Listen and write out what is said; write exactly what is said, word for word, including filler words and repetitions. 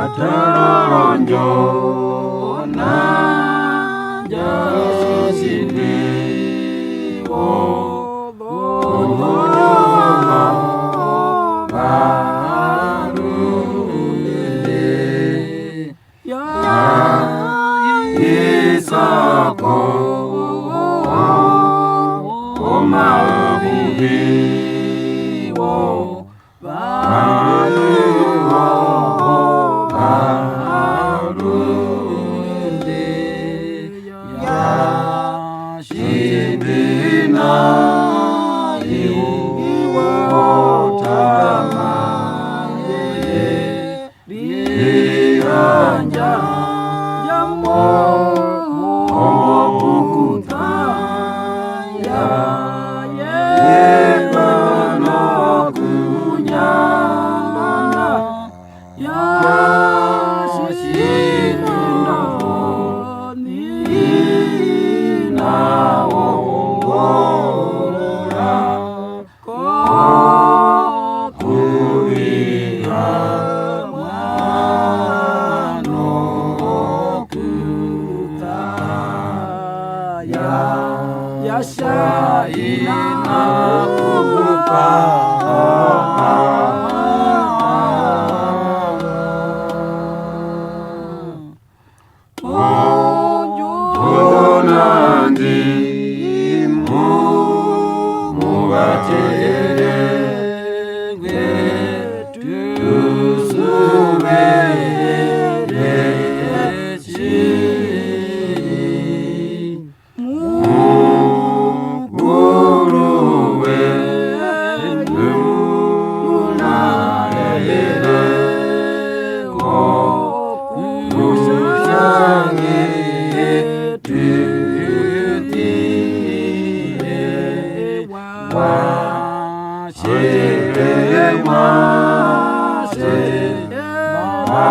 Ataroro ndjo na ndja tjindiwo, onyama varunde ya Isako, omavuvi wo. Vandu varunde ya tjimbina iwo tamaye. Riyandja yamo opukuta ya yeva nokunyamana ya sino nina ongora. Kokuria mwana okuta ya, ya sha ina kupa. Onjo nandi mu, muvatere ngwe tusuvere tji. Mukuru wetu unaere ko kusange tutire wa shire wa shire wa